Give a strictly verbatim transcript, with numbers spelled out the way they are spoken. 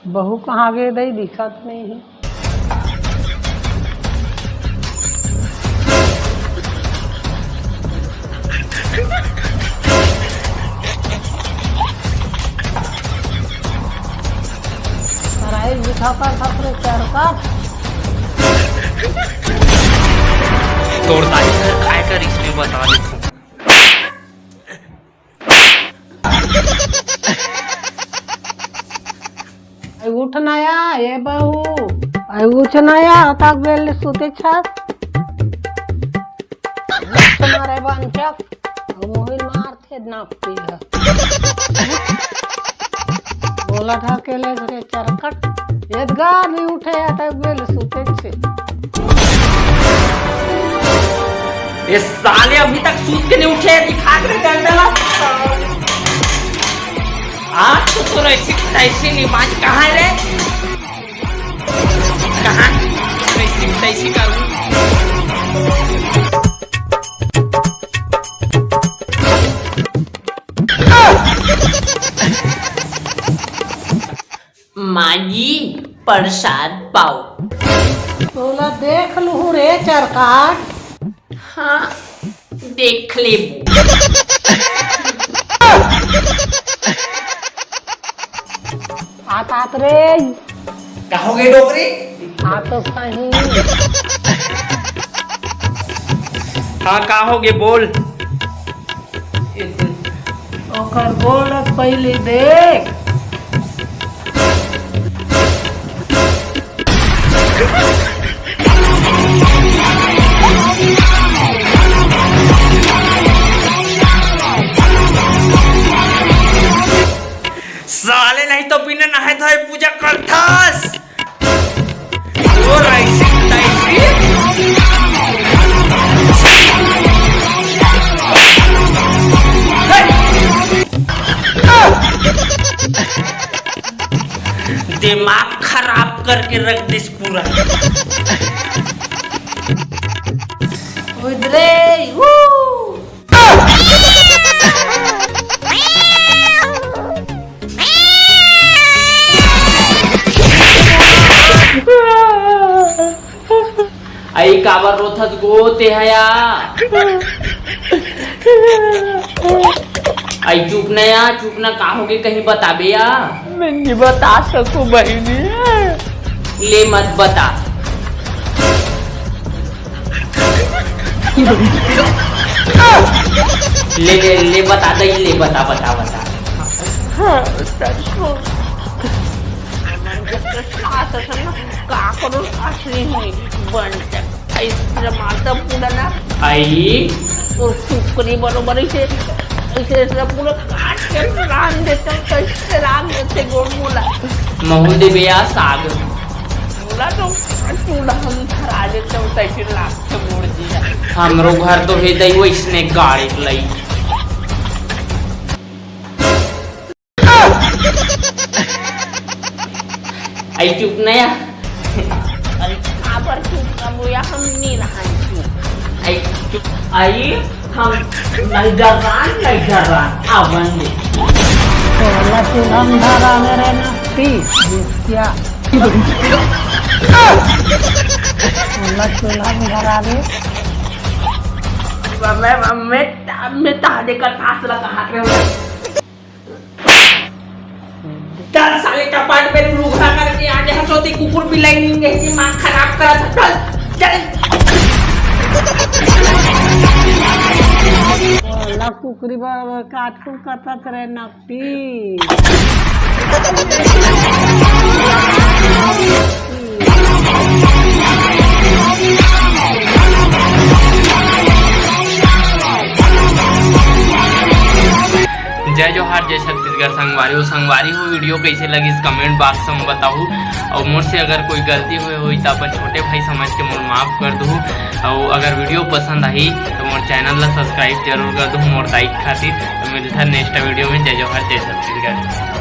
बहू कहाँ गे दई, दिखत नहीं है। सराय दिखा कर ससुरे चरका। तोर दाई घर काय करिस, मैं बता देथों। आई उठ नया, ए बहू। आई उठ नया, तक बेल सुते छस। उठ ना रे बंचक। अब मोहिल मारथे नापी ह। बोला था के ले रे चरकट। एदगा नहीं उठे, तक बेल सुते छे। ये साले अभी तक सूत के नहीं उठे, दिखा के डंडा ला। आज तो तोर ऐसी तैसी निमाज कहाँ है रे? कहाँ? ऐसी तैसी करूँ। माँ जी, प्रसाद पाओ। तोला देख लूहू रे चरकाट। हाँ, देख ले। आत आत रे। का हो गे डोकरी? आ तो सही। हाँ, का हो गे बोल। ओकर गोड़ ल पहिले देख। साले नहीं तो बिना नहाए धोए पूजा करथस। ओ राइसी, राइसी। दिमाग खराब करके रख दिस पूरा। उधरे, वो। आई काबर रोथस गो ते हया? आई चुप न या, चुप न, का होगे कहीं बताबे या? मैं नहीं बता सकूं बहिनी। ले मत बता। ले, ले, ले, बता दे, ले, बता, बता, बता। हाँ, सच में। सास असन ना, का करो, सास नहीं हुई, बन तक। ऐसे माता पूरा ना। आई। और कुकरी बरोबर इसे, इसे, इसे पूरा काट के रांध देते, कैसे रांध देते गोड़ मोला। महू देबे या साग। मोला तो चूल्हा हम धरा देते, कैसे लागते मोर जिया। हमरो घर तो हे दई वैसने गाड़ी लई। आई चुप नया। आई काबर चुप ना बोया, हम नहीं रहाई चुप। आई चुप, आई हम नहीं डरान, नहीं डरान, आवन दे। तोला चूल्हा में धरा मेरे ना पी, बिस्किया। तोला चूल्हा में धरा दे। मैं, मैं, मैं तादे का तास लगा हाथ में। चल साले कपाट पे लुगरा करके आ जा, सोती कुकुर बिलाई नहीं है, दिमाग खराब करा था। चल, चल। ओला कुकरी बर काटू कथा करे नपी। जय जोहार, जय छत्तीसगढ़। संगवारी हो, संगवारी हो, video कैसे लगिस comment box में बताहू। और मोर से अगर कोई गलती हुए होई तो अपन छोटे भाई समझ के मोर माफ कर दू। और अगर video पसंद आई तो मोर channel ला subscribe जरूर कर दू मोर दाई खातिर। तो मिलता next video में। जय जोहार, जय छत्तीसगढ़।